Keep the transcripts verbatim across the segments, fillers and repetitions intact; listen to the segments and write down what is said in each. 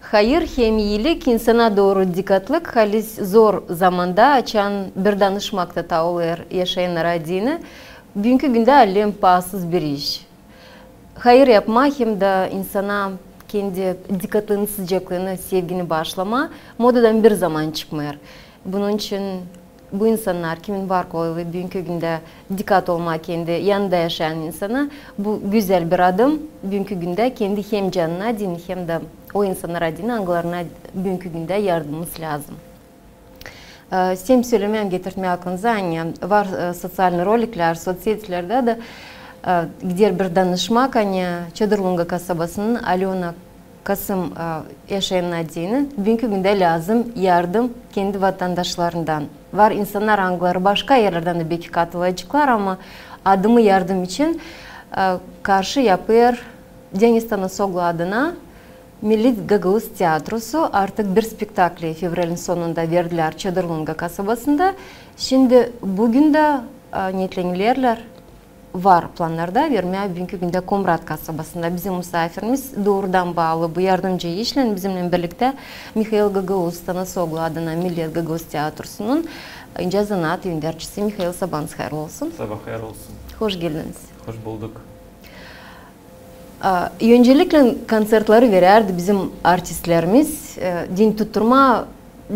Hayır hem iilik, insana dooru dikatlık, halis zor zamanda, açan bir danışmak da taa olêr yaşayannara deyni, büünkü gündä alem paasız bir iş. Hayır yapmaa hem dä insana kendi dikatlını, sıcaklığını, sevgini baaşlamaa modadan bir zaman çıkmêêr. Bunun için bu insannar, kimin var kolaylıı büünkü gündä dikat olmaa kendi yanında yaşayan insana, bu gözäl bir adım büünkü gündä kendi hem canına deyni, hem dä o insannara deyni, angılarına büünkü gündä yardımımız lääzım. E, sän sölemää, getirtmää aklınıza, ani var, e, soţialnıy roliklär, sotsetilerdä dä, e, gider bir danışmak, ani Çadırlunga kasabasının Alöna Kasım, e, yaşayannara deyni, büünkü gündä lääzım yardım kendi vatandaşlarından. Var insannar, angıları başka erlerdän dä beki katılaceklar, ama adımı yardım için, e, karşı yapêr Denis Tanasoglu adına Milli gagauz teatrosu. Artık bir spektakli fevralin sonunda verdilär Çadırlunga kasabasında. Şindi büün dä, e, neetlenerlär, var plannarda vermää büünkü gündä Komrat kasabasında. Bizim musaafirimiz doorudan baalı bu yardımcı işlän bizimnän birliktä Mihail Gagauz, Tanasoglu adına Milli gagauz teatrosunun incä zanaat öndercisi Mihail. Sabaaş hayırlı olsun. Sabaa hayır olsun. Hoş geldiniz. Hoş bulduk. A, öncelikle konţertleri verärdi bizim artistlerimiz, e, deyni tutturmaa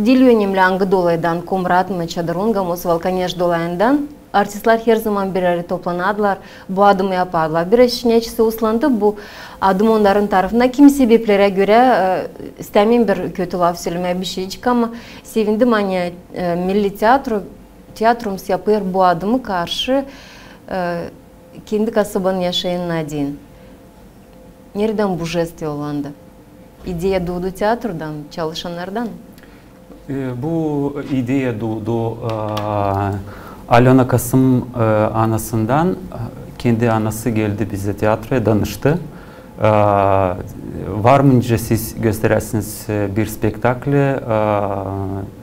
diil önemli, angı dolaydan, Komrat mı, Çadırlunga mı, Osvalkaneş dolayından. Artistlär herzaman bir araya toplanardılar, bu adımı yapardılar. Biraz neçin uslantı bu adım onnarın tarafından, kimi sebeplerä görä, e, istämeerim bir kötü laf sölemää, bişeycik, ama sevindim, ani, e, milli teatro, teatromuz yapêr bu adımı karşı, e, kendi kasabanın yaşayannına deyni. Neredän bu jest yollandı? İdeya duudu teatrodan, çalışannardan? E, bu ideya duudu, e, Alöna Kasım, e, anasından. Kendi anası geldi bizä teatroya, danıştı. E, var mı nicä siz gösteräsiniz, e, bir spektakli, e,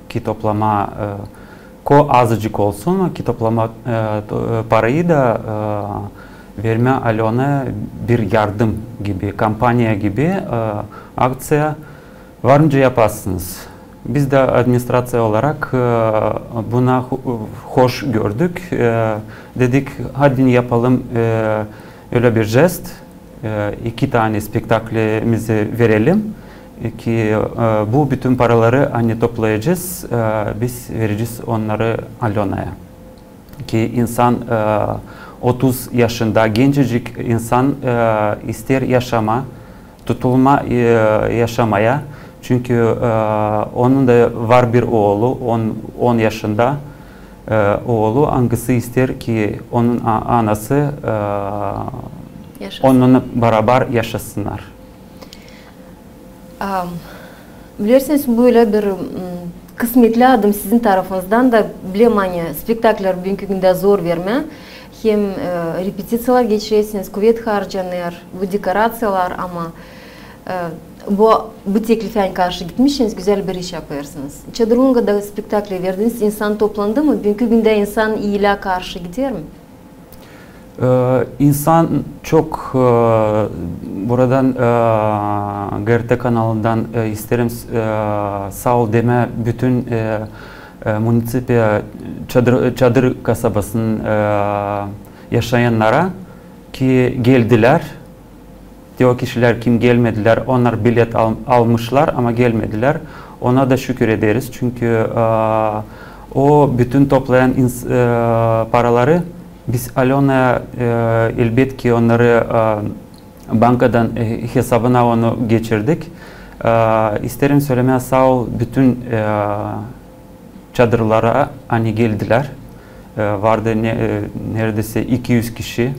ki toplamaa, e, ko azıcık olsun, ki toplamaa, e, to-, e, parayı da, e, vermää Alönaya bir yardım gibi, kampaniya gibi, e, akţiya. Var nicä yapasınız. Biz dä administraţiya olarak, e, buna ho-, hoş gördük. E, dedik, hadi yapalım, e, ölä bir jest. E, iki tanä spektaklimizi verelim, e, ki, e, bu bütün paraları, ani toplayacez, e, biz verecez onnarı Alönaya. Ki insan, e, otuz yaşında, gencecik insan, e, isteer yaşamaa, tutulmaa, e, yaşamaya. Çünkü, e, onun da var bir oolu, on, on yaşında, e, oolu, angısı isteer ki onun a-, anası, e, yaşasın, onunnan barabar yaşasınnar. Am, bilersiniz, bu ölä bir, m, kısmetli adım sizin tarafınızdan da, bilerim, ani spektakler büünkü gündä zor vermää. Hem, e, repetiţiyalar geçirersiniz, kuvet harcanêr, bu dekoraţiyalar, ama, e, bu, bu teklifä karşı gitmişsiniz, gözäl bir iş yapêrsınız. Çadırlungada spektakli verdiniz, insan toplandı mı? Büünkü gündä insan iilää karşı gider mi? E, insan çok, e, buradan, e, GRT kanalından, e, isteerim, e, saa ol demää bütün, e, e, municipiya Çadır, Çadır kasabasının, e, yaşayannara ki geldilär. Te o kişilär, kim gelmedilär, onnar bilet al-, almışlar, ama gelmedilär. Ona da şükür ederiz, çünkü, e, o bütün toplayan ins-, e, paraları biz Alönaya, e, elbetki onnarı, e, bankadan, e, hesabına onu geçirdik. E, isteerim sölemää saa ol bütün, e, çadırlara, ani geldilär. E, vardı ne-, e, neredäysä iki üz kişi.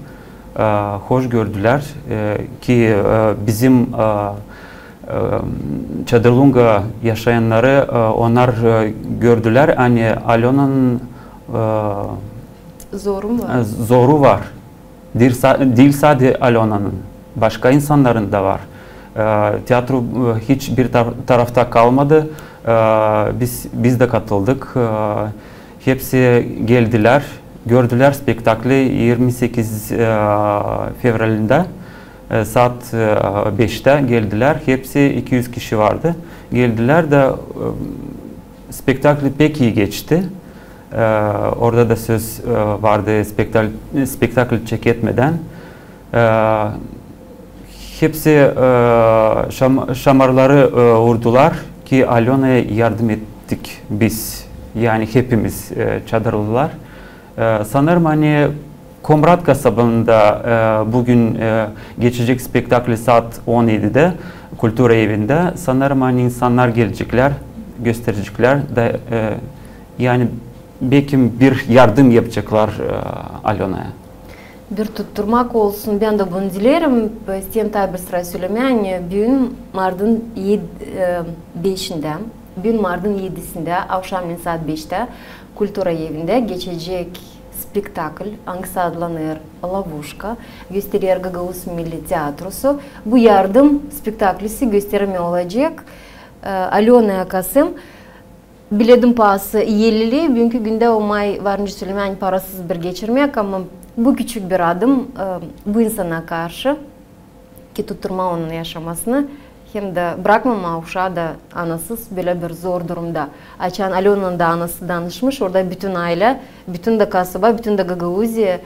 E, hoş gördülär, e, ki, e, bizim, e, e, Çadırlunga yaşayannarı, e, onnar, e, gördülär, ani Alönanın, e, zoru var. E, zoru var. Diil sa-, diil sade Alönanın, başka insannarın da var. E, teatro, e, hiç bir tar-, tarafta kalmadı. E, biz, biz dä katıldık. E, hepsi geldilär, gördülär spektakli irmi sekiz, e, fevralında. E, saat, e, beştä geldilär. Hepsi iki üz kişi vardı. Geldilär dä, e, spektakl pek ii geçti. E, orada da söz, e, vardı spektakl, spektakl çeketmedän. E, hepsi, e, şam-, şamarları, e, urdular ki Alönaya yardım ettik biz. Yani hepimiz, e, çadırlılar. E, sanırım, ani Komrat kasabasında, e, büün, e, geçecek spektakl saat on edidä Kultura evindä. Sanırım, ani insannar geleceklär, göstereceklär dä, e, yani bekim bir yardım yapaceklar, e, Alönaya. Bir tutturmak olsun, bän dä bunu dilerim. İsteerim taa bir sıra sölemää, ani büün martın ed-, e, beşindä, büün martın edisindä, avşamneyin saat beştä Kultura evindä geçecek spektakl, angısı adlanêr Lovuşka, gösterer Gagauz Milli Teatrosu. Bu yardım spektaklisi gösterilmää olacek, e, Alönaya Kasım. Biletin paası elli ley, büünkü gündä o may var nicä sölemää, ani parasız bir geçirmäk, ama bu küçük bir adım, e, bu insana karşı, ki tutturmaa onun yaşamasını, hem dä brakmamaa uşaa da anasız bölä bir zor durumda. Açan Alönanın da anası danışmış, orada bütün aylä, bütün dä kasaba, bütün dä Gagauziya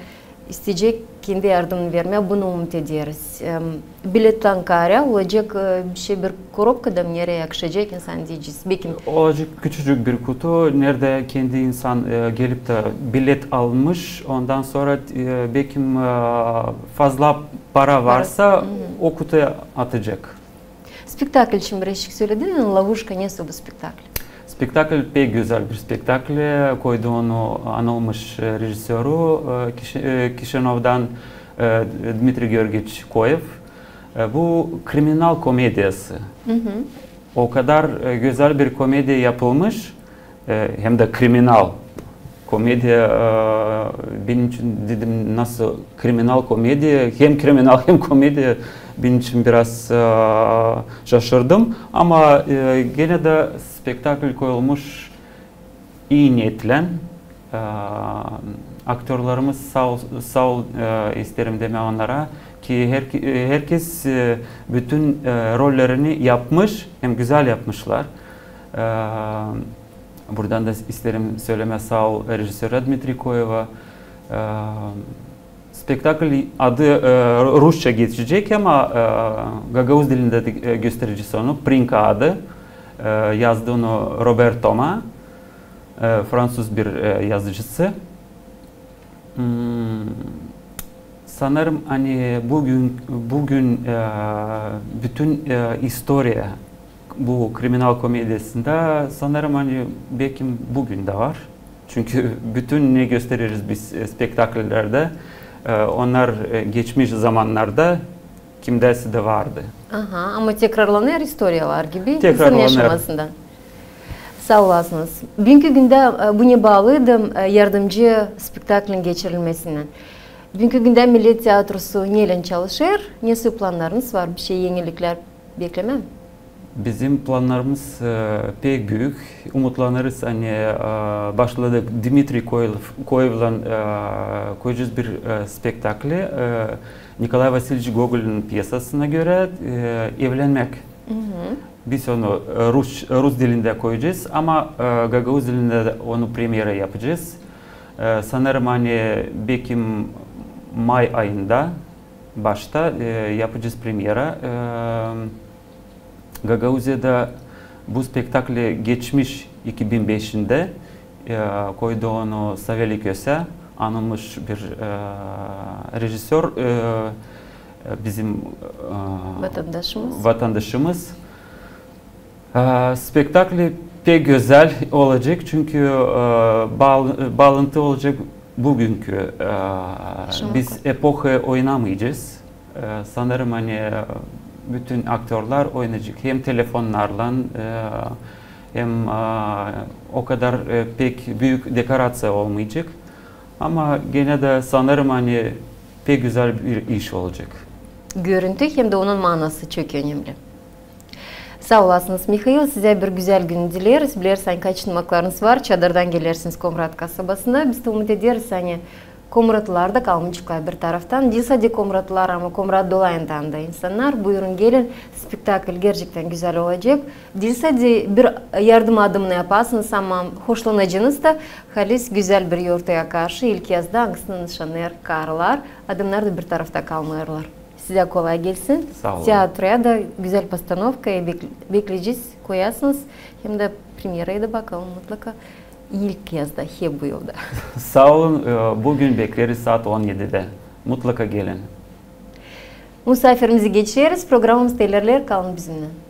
isteyecek kendi yardımını vermää, bunu umut ederiz. Em, bilet ankarä olacek, e, bir şey, bir korobka da mı, neredä yakışacek insan deyecez. Bekim olacek küçücük bir kutu, neredä kendi insan, e, gelip dä bilet almış, ondan sora, e, bekim, e, fazla para varsa, o kutuya atacek. Spektakl için birazcık söledin, Lovuşka, nesoy bu spektakl? Spektakl pek gözäl bir spektakl, koydu onu anılmış, e, rejissöru, e, Kişi-, e, Kişinovdan, e, Dmitriy Georgiç Koev. E, bu kriminal komediyası. O kadar, e, gözäl bir komediya yapılmış, e, hem dä kriminal komediya, e, benim için, dedim, nasıl kriminal komediya, hem kriminal, hem komediya, benim için biraz, e, şaşırdım. Ama, e, genä dä spektakl koyulmuş ii niyetlän. E, aktörlarımız saa ol, saa ol, e, isteerim demää onnara, ki her-, e, herkez, e, bütün, e, rollerini yapmış, hem gözäl yapmışlar. E, Buradan da isteerim sölemää saa ol rejissöra Dmitriy Koeva. E, spektakl adı, e, rusça geçecek, ama, e, gagauz dilindä dä, e, gösterecez onu. Prinka adı, e, yazdı onu Robert Toma, e, fransuz bir, e, yazıcısı. Hmm, sanırım, ani büün, büün, e, bütün, e, istoriya bu kriminal komediyasında, sanırım, ani bekim büün dä var. Çünkü bütün ne göstereriz biz, e, spektakllerdä, e, onnar, e, geçmiş zamannarda kimdäsä dä vardı. Aha, ama tekrarlanêr istoriyalar gibi insan yaşamasında. Saa olasınız. Büünkü gündä, e, bu ne baalıydı, e, yardımcı spektaklin geçirilmesindän. Büünkü gündä Millet teatrosu neylän çalışêr, nesoy plannarınız var, bir şey, enilliklär beklemää? Bizim plannarımız, e, pek büük. Umutlanêrız, ani, e, başladık Dmitriy Koev-, Koevlan, e, koyacez bir, e, spektakli, e, Nikolay Vasiliç Gogolun pyesasına görä, e, Evlenmäk. Biz onu, e, rus, rus dilindä koyacez, ama, e, gagauz dilindä dä onu premyera yapacez. E, sanırım, ani bekim may ayında başta, e, yapacez premyera. E, Gagauziyada bu spektakli geçmiş iki bin beşindä, e, koydu onu Saveli Köse, anılmış bir, e, rejissör, e, e, bizim, e, vatandaşımız. Vatandaşımız. E, spektakli pek gözäl olacek, çünkü, e, baal-, baalantı olacek büünkü, e, biz epoha oynamayacez. E, sanırım, ani bütün aktörlär oynayacek hem telefonnarlan, e, hem, e, o kadar, e, pek büük dekoraţiya olmayacek. Ama genä dä sanırım, ani pek gözäl bir iş olacek. Görüntü hem dä onun manası çok önemli. Saa olasınız, Mihail, sizä bir gözäl gün dileeriz. Bileriz, ani kaçınmaklarınız var, çadırdan gelersiniz Komrat kasabasına. Biz dä umut ederiz, ani Komratlılar da kalmayaceklar bir taraftan. Diil sade komratlılar, ama Komrat dolayından da insannar. Buyurun, gelin, spektakl gerçektän gözäl olacek. Diil sade bir yardım adımını yapasınız, ama hoşlanacenız da halis gözäl bir yortaya karşı ilk yazda, angısını nışanêêr karılar. Adamnar da bir tarafta kalmêêrlar. Sizä kolay gelsin. Saa olun. Teatroya da gözäl postanovka, e, bek-, bekleyecez, koyasınız. Hem dä premyeraya da bakalım mutlaka. İlk yazda, hep bu yılda. Saa olun. E, büün bekleeriz saat on edidä. Mutlaka gelin. Musaafirimizi geçeriz. Programamız ilerleer. Kalın bizimnän.